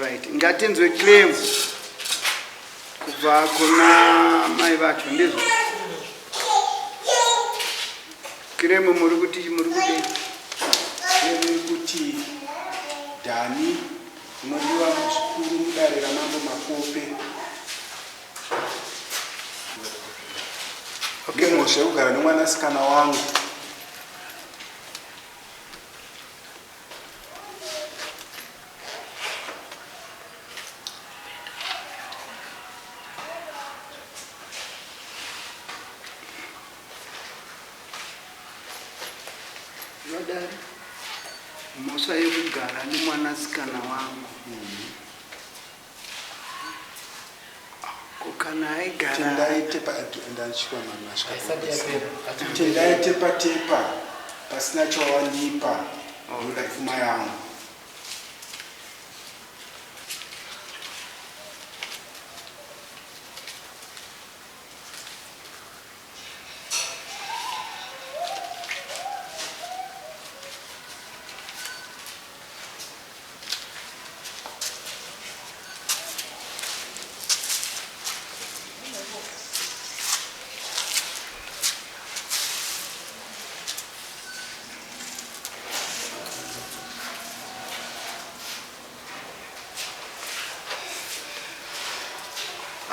Right, ngatinzwe claim kubva kuna mai vacho ndizvo. Claim muri kuti muri kudei? Claim iri kuti Dhani unodiwa zvikuru mudare ramambo Makope. Okay, mhosva yekugara nemwanasikana wangu. Vadare, mhosva yekugara nemwanasikana wangu. Ko kana aigara Tendai tepa ndachikwa mama Tendai tepa tepa pasina chawandipa ndoda pfuma yangu.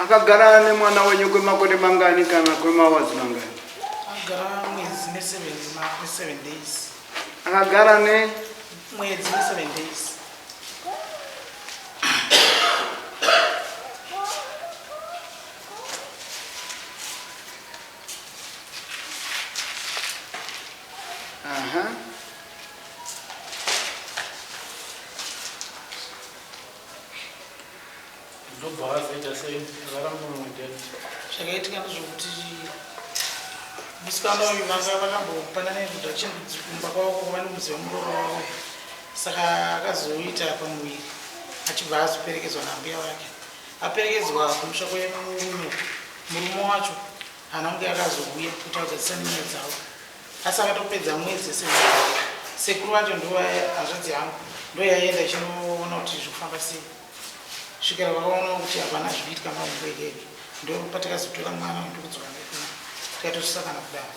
Akagara nemwana wenyu kwemakore mangani kana kwemawazi mangani? Agara mwedzi ne7 days. Akagara ne mwedzi ne7 days. Aha. Ndobva wazoita sei? Akaramba mudheni. Zvakaitika ndezvekuti musikana uyu vanga vakambopanana introduction kumba kwavo kuva nemuzi wemuroora wavo, saka akazoita pamuviri achibva azoperekedzwa nambuya vake. Aperekedzwa kumusha kwemurume, murume wacho haana kunge akazouya kuti agadzisane nyaya dzavo, asi akatopedza mwedzi yese. Sekuru vacho ndo hanzvadzi yangu ndo yaienda ichinoona kuti zviri kufamba sei, svikira vakaona kuti hapana zvikuitika maumbo ekedu, ndo patakazotora mwana ndokudzoka nekuna tikaitosisakana kudaro.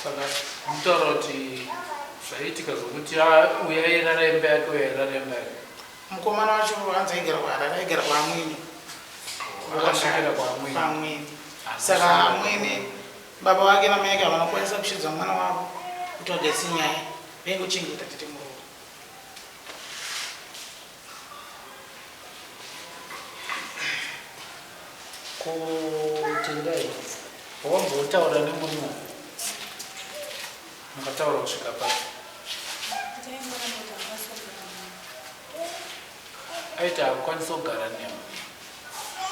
Saka mutaura kuti zvaiitika zvokuti uyu airara imba yake, uyu airara imba yake. Mukomana wacho hanzi aigara kuHarare, aigara kwaamwene. Akasvikira kwaamwene. Kwaamwene. Saka amwene baba vake namai vake havana kukwanisa kushedza mwana wavo kuti vagarise nyaya, vaingochengeta tete muroora. Kutendai, wambotaura nemurume, mukataura kusvika papi? Aiti hakukwanisa kugara newe,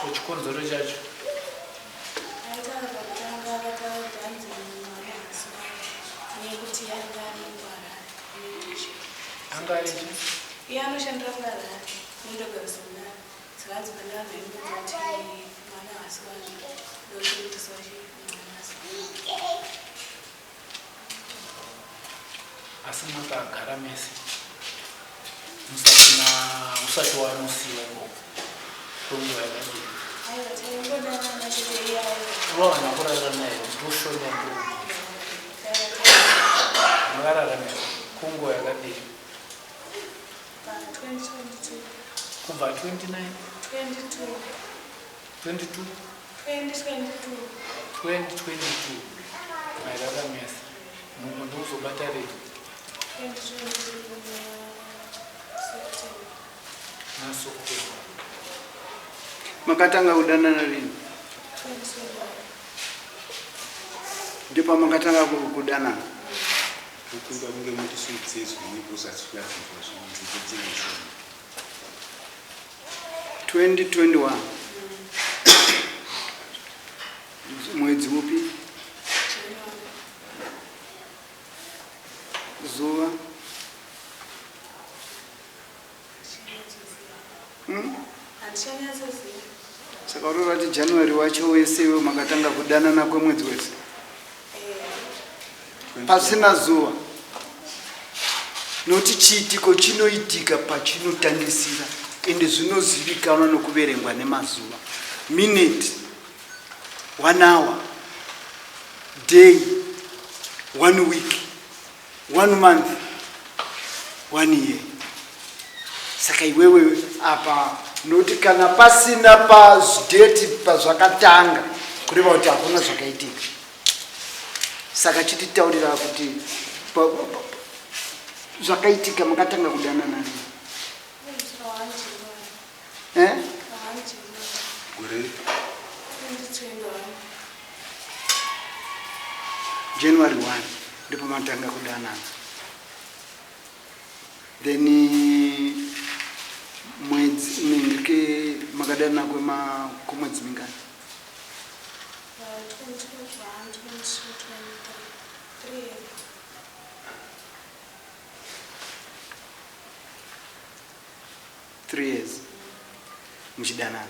kuchikonzero chacho? Anga ari Iye anoshandira kuHarare, indogarisa munaro. Saka hanzi pane vanhu vaimudza kuti mwana haasi wazvo, ndokuitisa kuti mwana haasi. Asi makagara mese musati usati wamusiya ikoko kwenguva yakadii? Aiwa, taingodanana chete, iye aiwa. Wawana kurara naye? Ndoshonya, ndo makarara naye kunguva yakadii? Pa 2022. Kubva 29? 22. 22? 2022. 2022 mairara mese, mumwe ndokuzobata rei? 2022 kuna September. NaSeptember. Makatanga kudanana rini? 2021. Ndipo makatanga kudanana? Tokuda kunge mutisudzezwe nekuzatinyazinzwa zvinzvimbo dzine shoma. 2021 mwedzi upi? January. Zuva? Handichanyatsoziva. Hmm? Handichanyatsoziva. Saka ureva kuti January wacho wese iwe makatanga kudanana kwemwedzi wese pasina zuva? Nokuti chiitiko chinoitika pachinotangisira ende zvinozivikanwa nokuverengwa nemazuva, minute, one hour, day, one week, one month, one year. Saka iwewe apa nokuti kana pasina pazidheti pazvakatanga kureva kuti hakuna zvakaitika. Saka chititaurira kuti zvakaitika makatanga kudanana rini? Eh? Gore January 1 ndipo matanga kudanana. Then mwedzi nenge makadanana kwema kwemwedzi mingani? 3 years muchidanana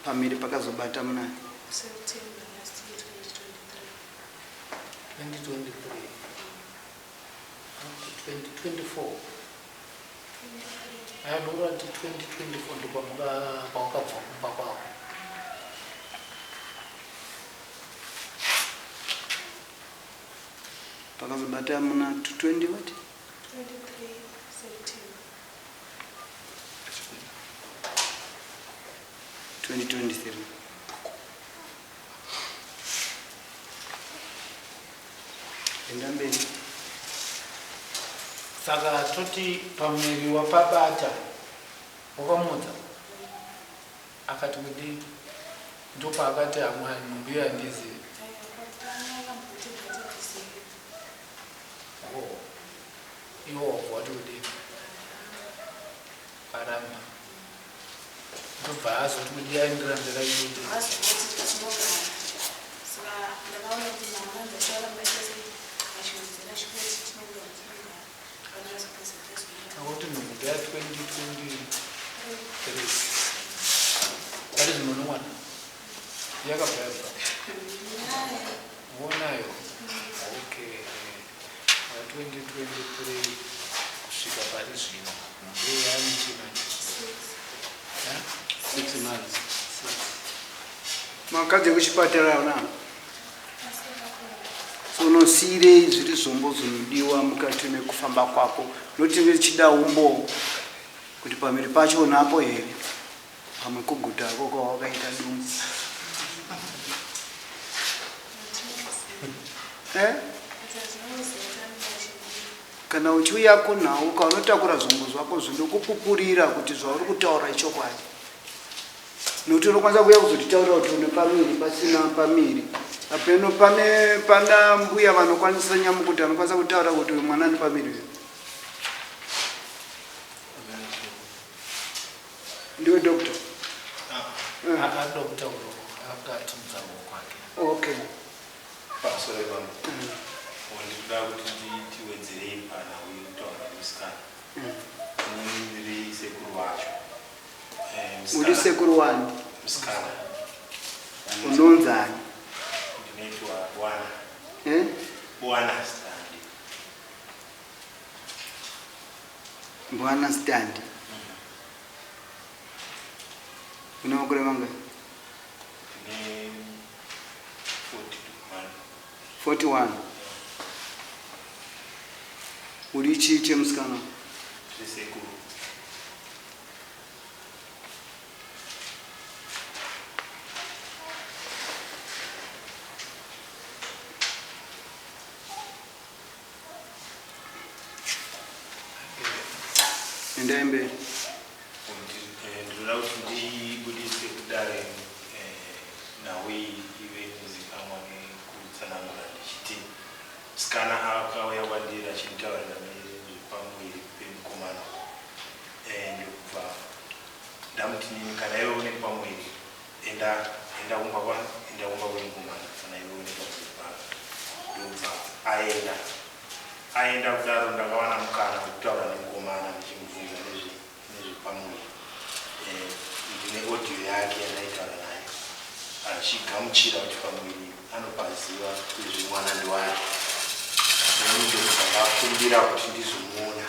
pamiri pakazobata muna September last year, 2023 2023. up to 2024. Aya ndorati 2024 ndopawakabva kumba kwako. Pakazobata muna 20 what? 23 September. 2023. Enda mberi. Saka toti pamuviri wapabata wakamudza akati kudii? Ndopaakati amwe nhumbu iyo handizivi. Oh. Iwo wabva wati kudii? Karamba. Ndobva azoti kudii aenderana ndakaiti. Saka ndakaona kuti mama ndacharamba achiwedzera chikoti tinogara tinogara Akuti nhumbu ndeya 2023. Pari zvino nomwana yakabva yabva wonayo. Okay, 2023 kusvika pari zvino nhumbu yaani chimanje? 6 months. Makadzi ekuchipatara ona unosiyirei zviri zvombo zvinodiwa mukati mekufamba kwako, noti ndichida umbowo kuti pamiri pacho unapo here, pamwe kugutako kwawakaita dumbu, eh? Kana uchiuya kunhau kaunotakura zvombo zvako zvindokupupurira kuti zvauri kutaura ichokwadi, nokuti unokwanisa kuuya kuzotitaurira kuti une pamiri pasina pamiri apeno. Pane pana mbuya vanokwanisa nyamukuti anokwanisa kutaura kuti uyu mwana ane pamiri uyu. Ndiwe doctor? Anoda kutaura akatumudza ruoko kwake. Okay. Pamusoro ipambo, ndinoda kuti tiwedzerei panhau yekutaura nemusikana. Inini ndiri sekuru vacho. Uri sekuru wani? Musikana. Unonzani? Ndinoitwa Bwana. Eh? Bwana Standi. Bwana Standi. Une makore mangani? Ndine 41. 41. Uri chii chemusikana? Ndiri sekuru. Endai mberi. Ndinoda kuti ndibudise kudare nhau iyi ive inozikanwa nekutsanangura ndichiti musikana akauya kwandiri achinditaurira nezvepamuviri pemukomana. Ndokubva ndamuti nini, kana iwe une pamuviri, enda enda kumba kwa enda kumba kwemukomana kana iwe une pamuviri pako. Ndokubva aenda. Aenda kudaro, ndakawana mukana wekutaura nemukomana ndichimubvunza nezvepamuviri. Ndine audio yake yandaitaura naye achigamuchira kuti pamuviri anopaziva, uyezve mwana ndiwake. Ini ndokubva ndakumbira kuti ndizomuona.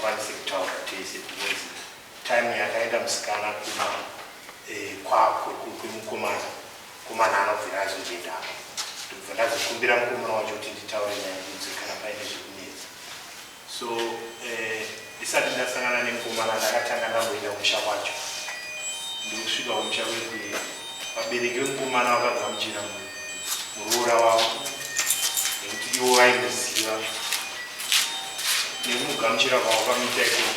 tikwanise kutaura tese because time yakaenda musikana kumba eh, kwemukomana mukomana anobvira azoendako ndobva ndazokumbira mukomana wacho kuti nditaure naye ndinzwe kana paine zvekunetsa so eh, ndisati ndasangana nemukomana ndakatanga ndamboenda kumusha kwacho ndokusvika kumusha kwedu vabereki vemukomana vakagamuchira muroora wavo nekuti ivo vaimuziva nekumugamuchira kwavo kamuita ikoko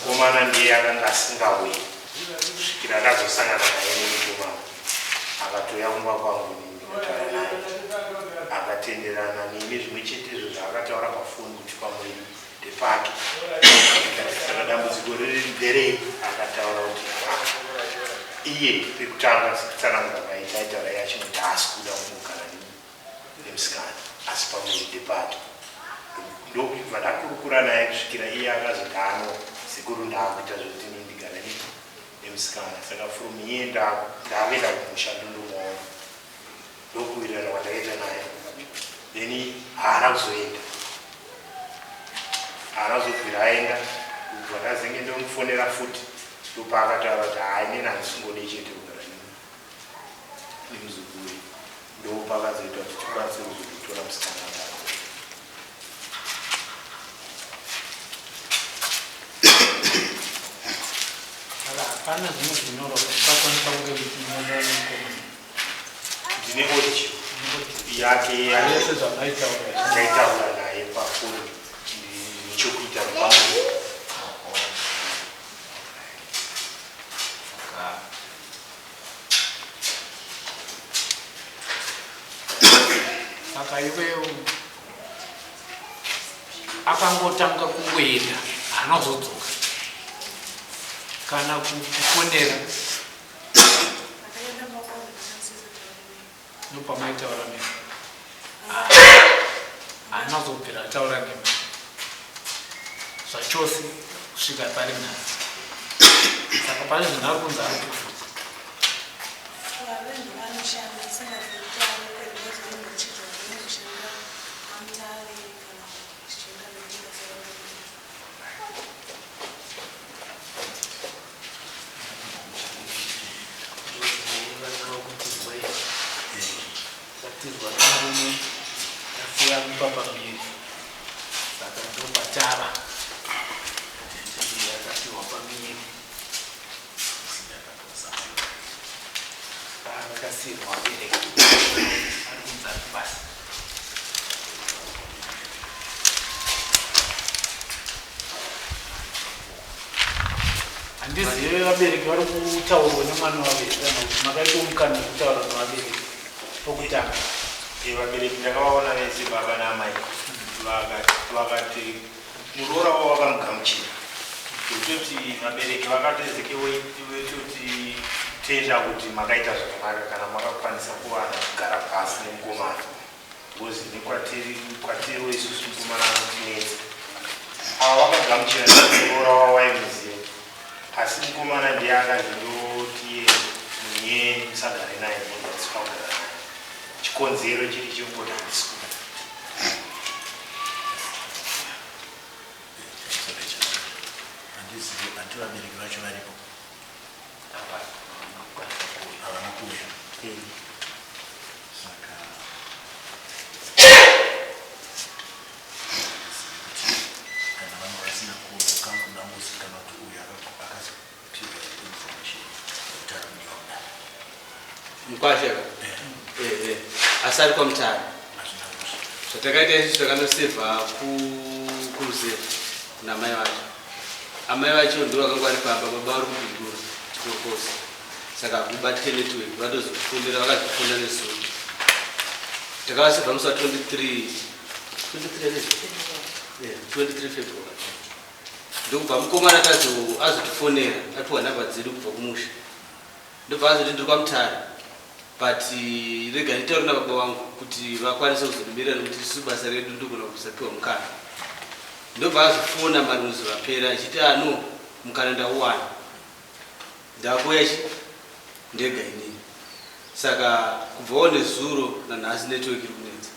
mukomana ndiye akanga asingauyi kusvikira ndazosangana naye nemukomana akatouya kumba kwangu ndikataura naye akatenderana neni zvimwe chete izvo zvaakataura pafoni kuti pamuviri ndepake kana dambudziko riri nderei akataura kuti iye pekutanga kutsanangura kwaita aitaura iye achinoti haasi kuda kugara nemusikana asi pamuviri ndepake ndokubva ndakurukura naye kusvikira iye akazoti ano sekuru ndaakuita zvekuti ini ndigare nemusikana saka from iye ndakuenda kumusha ndondomuona ndokuwirirana kwandakaita naye then haana kuzoenda haana kuzobvira aenda kubva ndazenge ndomufonera futi ndopaakataura kuti haa inini handisingode chete kugara nemuzukuru ndopakazoita kuti tikwanise kuzotora musikana akadaro. Saka hapana zvimwe zvinyorwa zvakakwanisa kunge muchinyora nemukomana. Ndine audio yake Zvese zvamaitaura. taitaura naye pafoni nechokuita nepamwe. Saka iwewe akangotanga kungoenda haana kuzodzoka kana kufonera ndopamaitaura nemi haana kuzobvira ataura nemi zvachose kusvika pari nhasi saka pane zvinhu ari kunzi ari kufuza Tatizwa nemurume tasiya mumba pambiri saka ndopatava akapiwa pamiri akasirwa abereki ari kunzi ari kubasa handizive vabereki vari kutaurwa nemwana wavo kana kuti makaita mukana wekutaura nevabereki pokutanga. Vabereki ndakavaona vese baba naamai vakati muroora wavo vakamugamuchira zvekutoti vabereki vakatezeke vototi tenda kuti makaita zvakanaka kana makakwanisa kuwana kugara pasi nemukomana because nekwatiri kwatiriwo isusu mukomana anotinetsa ava vakagamuchira muroora wavo waimuziva asi mukomana ndiye akazi ndotiye munye musagare naye munhu handisi kugara naye chikonzero chiri chekungoti handisi kuda Handizivi hanti vabereki vacho varipo havana kuuya saka handizivi kuti kana vanga vasina kuuya kangoda ngozikanwa kuti uyu akazopiwa information kuti ari kudiwa kudai Mukwasha ka? Eh eh. Asi ari kwaMutare. hazvina mhosva Zvatakaita isusu takanosevha kuruzevha kuna amai vacho. Amai vacho ndivo vakanga vari pamba, baba vari kuBindura chikorokoza. Saka hakubatike network, vatozotifonera, vakazofona nezuro. Takavasevha musi wa 23 23 here? Yeah, 23 February. Ndokubva mukomana azotifonera apiwa nhamba dzedu kubva kumusha. Ndobva azoti ndiri kwaMutare but rega nditaure nababa vangu kuti vakwanise kuzondimirira nekuti isusu basa redu ndogona kusapiwa mukana. Ndobva azofona marimwe zuva apera achiti ah no mukana ndauwana ndakuuya chi ndega inini. Saka kubvawo nezuro nanhasi network iri kunetsa.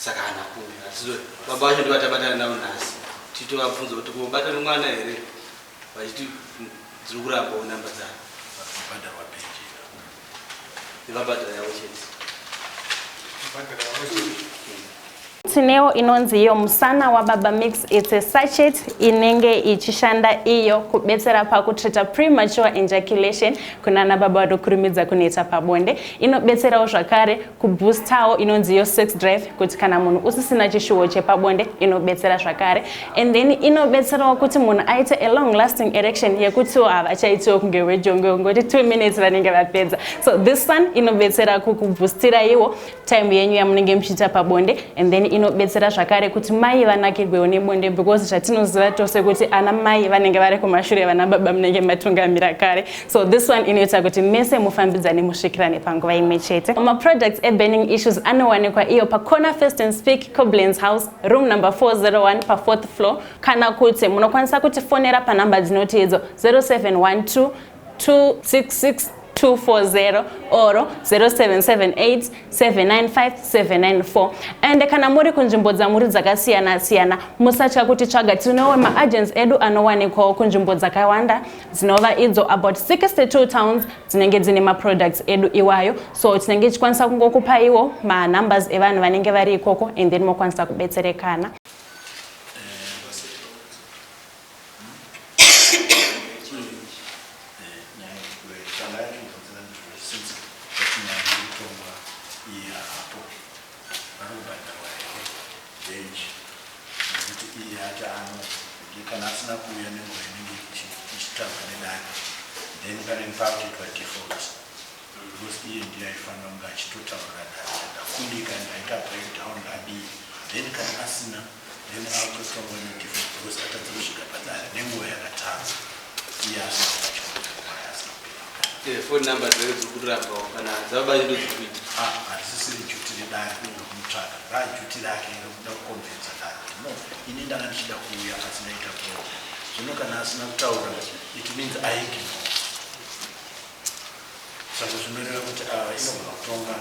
Saka haana kuuya. Hatizori baba vacho ndovatabatana navo nhasi tichitovabvunza kuti kobata nemwana here vachiti dziri kurambawo namba dzavo. Vabhadharwa penji. Vabhadhara yavo chete. Vabhadhara yavo chete. Tinewo inonzi iyo musana wababa mix, it's a sachet inenge ichishanda iyo kubetsera pakutreata premature ejaculation kunana baba vanokurumidza kuneta pabonde. Inobetserawo zvakare kuboostawo inonzi iyo sex drive, kuti kana munhu usisina chishuwo chepabonde inobetsera zvakare. And then inobetserawo kuti munhu aite a long lasting erection yekutiwo havachaitiwo kunge wejongwe, ngoti 2 minutes vanenge vapedza. So this one inobetsera kukubhoostira iwo time yenyu yamunenge muchiita pabonde. And then inobetsera zvakare kuti mai vanakirwewo nebonde, because zvatinoziva tose kuti ana mai vanenge vari kumashure, vana baba munenge matungamira kare. So this one inoita kuti mese mufambidzane, musvikirane panguva imwe chete. Maproducts eBurning Issues anowanikwa iyo paCorner First and Speak, Coblens House, room number 401, pa4th floor, kana kuti munokwanisa kutifonera panhamba dzinoti idzo 0712 266 240 or 0778 795 794. And kana muri kunzvimbo dzamuri dzakasiyana-siyana, musatya kuti tsvaga. Tinewo maagents edu anowanikwawo kunzvimbo dzakawanda, dzinova idzo about 62 towns dzinenge dzine maproducts edu iwayo. So tinenge tichikwanisa kungokupaiwo manumbers evanhu vanenge vari ikoko, and then mokwanisa kubetserekana. Tanga yacho since nyaya yekutongwa iye hapo, vari kubhadharwa here bhenji? Nekuti iye ati ano kana asina kuuya nenguva inenge ichitaurwa nedare, then panenge pakutoitwa default, because iye ndiye aifanira kunge achitotaurira dare kuti ndakundika, ndaita breakdown, ndadii. Then kana asina, then akutotongwa nedefault, because atadza kusvika padare nenguva yakatarwa, iye asina kupachikonzero nguva yaasina kupinda mudare. Phone number dzake dziri kurambawo, kana dzababa ndo dziri kuita. Ah, harisisiri duty redare rekumutsvaga, raduty rake rekuda kuconvinsa dare kuti no, ini ndanga ndichida kuuya asi ndaita problem. Zvino kana asina kutaura, it means aignore. Saka zvinoreva kuti ava inogona kutonga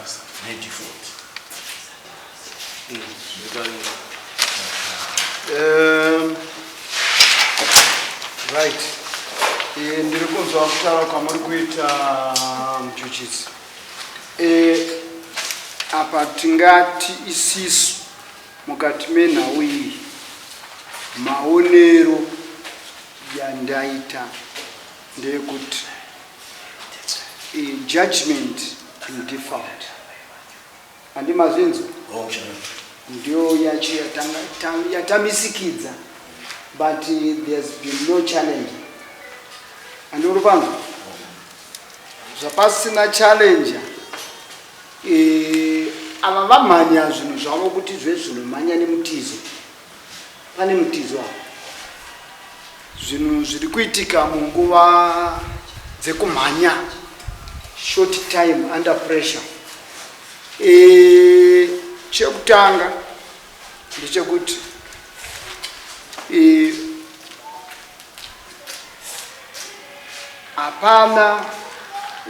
nedefault. Right, ndiri kunzwa kutaura kwamuri kuita, muchuchisi. Apa tingati isisu mukati menhau iyi, maonero yandaita ndeyekuti judgment in default, handi mazvinzwa? Ndio yacho yatamisikidza, but there's been no challenge. Handi uri panzwa? Zvapasina challenger, ava vamhanya zvinhu zvavo kuti zvezvinomhanya nemutizo. Pane mutizo apa, zvinhu zviri kuitika munguva dzekumhanya, short time under pressure. Chekutanga ndechekuti hapana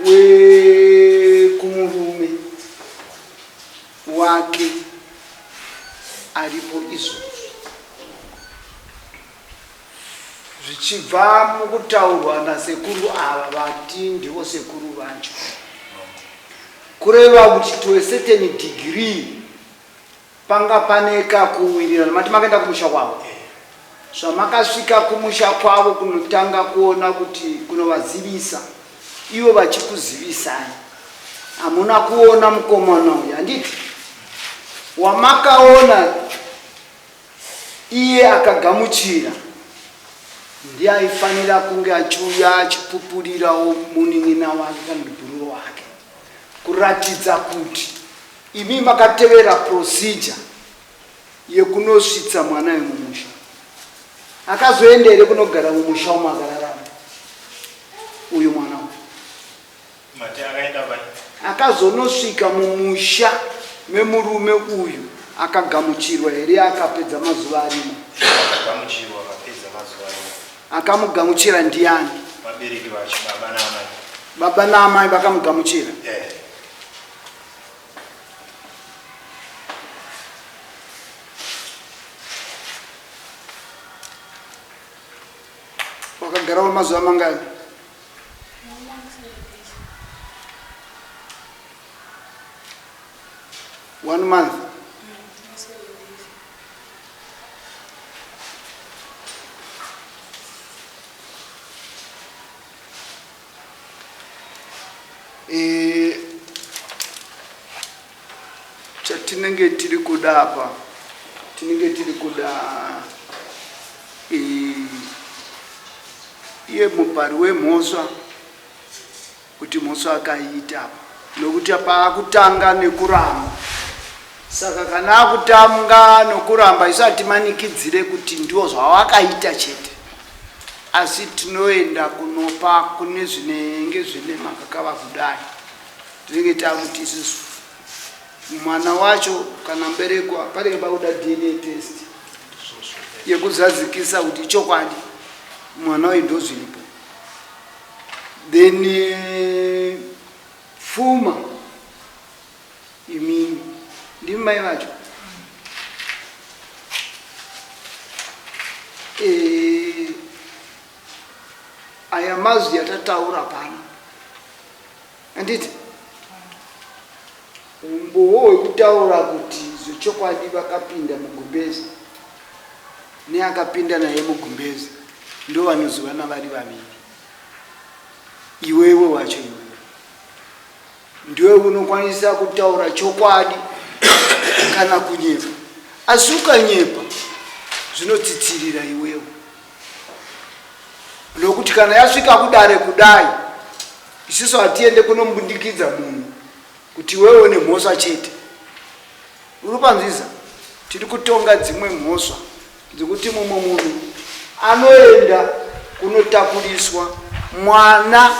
wekumurume wake aripo izvozvo, zvichibva mukutaurwa nasekuru ava vati ndivo sekuru vacho, kureva kuti to a certain degree panga pane kakuwirirana. Mati makaenda kumusha kwavo. Zvamakasvika kumusha kwavo kunotanga kuona kuti kunovazivisa, ivo vachikuzivisai, hamuna kuona mukomana uyu, handiti? Wamakaona iye akagamuchira ndiye aifanira kunge achiuya achipupurirawo munin'ina wake kana kuti bhururu wake, kuratidza kuti imi makatevera procedure yekunosvitsa mwana wemumusha. Akazoenda here kunogara mumusha umo akararama uyu mwana uyu? Mati akaenda vai? Akazonosvika mumusha memurume uyu akagamuchirwa here, akapedza mazuva arimo? Akagamuchirwa, akapedza mazuva arimo. Akamugamuchira ndiani? Vabereki vacho, baba naamai. Baba naamai vakamugamuchira? Eh. Wakagarawo mazuva mangani? One month. Eh, chatinenge tiri kuda apa tinenge tiri kuda eh, iye mupari wemhosva kuti mhosva akaiita apa nokuti apa akutanga nekuramba saka kana akutanga nokuramba isu hatimanikidzire kuti ndiwo zvawakaita chete asi tinoenda kunopa kune zvinenge zvine makakava kudai tinenge takuti isusu mwana wacho kana mberekwa panenge pakuda dna test yekuzadzikisa kuti ichokwadi mwana uyu ndozviripo then eh, pfuma imini ndimi mai vacho eh, aya mazwi atataura pano handiti umbowo hwekutaura kuti zvechokwadi vakapinda mugumbezi neakapinda naye mugumbezi ndovanozivana vari vaviri iwewe wacho iwewe ndiwe unokwanisa kutaura chokwadi kana kunyepa asi ukanyepa zvinotsitsirira iwewe nokuti kana yasvika kudare kudai isusu hatiende kunombundikidza munhu kuti iwewe une mhosva chete uri panzwisa tiri kutonga dzimwe mhosva dzekuti mumwe munhu anoenda kunotakuriswa mwana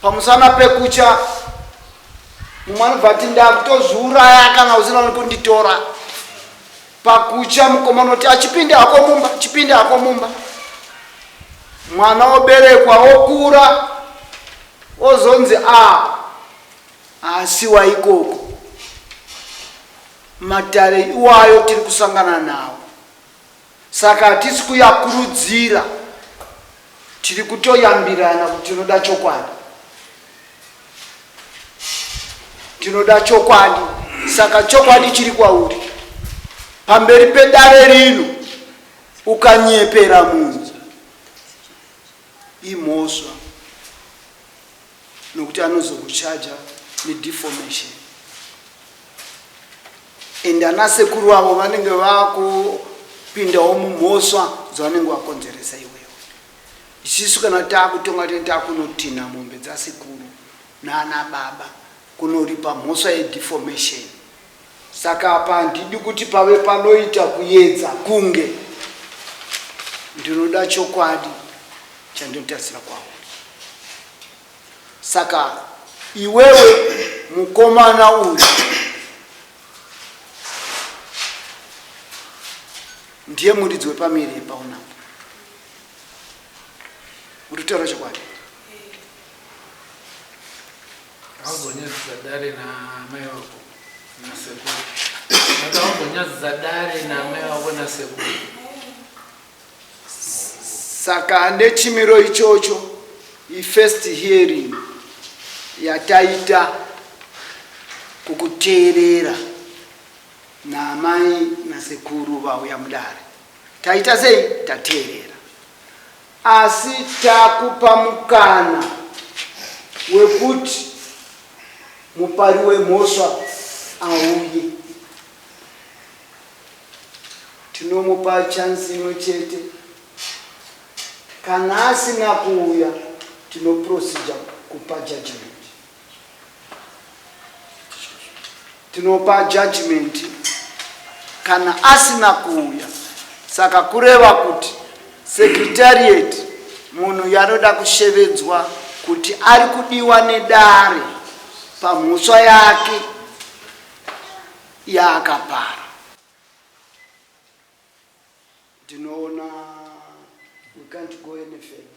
pamusana pekutya mumwe anobva ati ndakutozviuraya kana usina kunditora pakucha mukomana oti achipinde hako mumba chipinde hako mumba mwana oberekwa okura ozonzi a ah, asiwa ikoko Matare iwayo tiri kusangana nawo saka hatisi kuyakurudzira, tiri kutoyambirana kuti tinoda chokwadi, tinoda chokwadi. Saka chokwadi chiri kwauri pamberi pedare rino. Ukanyepera munhu imhosva nokuti anozokuchaja nedeformation. And ana sekuru avo vanenge vakupindawo mumhosva dzavanenge vakonzeresa iwewe. Isisu kana takutonga tene takunotinha mombe dzasekuru nana baba kunoripa mhosva yedeformation. Saka apa handidi kuti pave panoita kuyedza kunge ndinoda chokwadi chandinotarisira kwauri. Saka iwewe mukomana uyu ndiye muridzi wepamiri paunapo uri kutaura chokwadi. Hauzonyadzisa dare naamai vako nasekuru. Hauzonyadzisa dare naamai vako nasekuru. Saka nechimiro ichocho ifirst hearing yataita kukuteerera naamai nasekuru vauya mudare. Taita sei? Tateerera. Asi takupa mukana wekuti mupari wemhosva auye. Tinomupa chance imwe chete. Kana asina kuuya tinoprocedure kupa judgment. Tinopa judgment kana asina kuuya. Saka kureva kuti secretariat munhu yanoda kushevedzwa kuti ari kudiwa nedare pamhosva yake yaakapara. Ndinoona we can't go any further.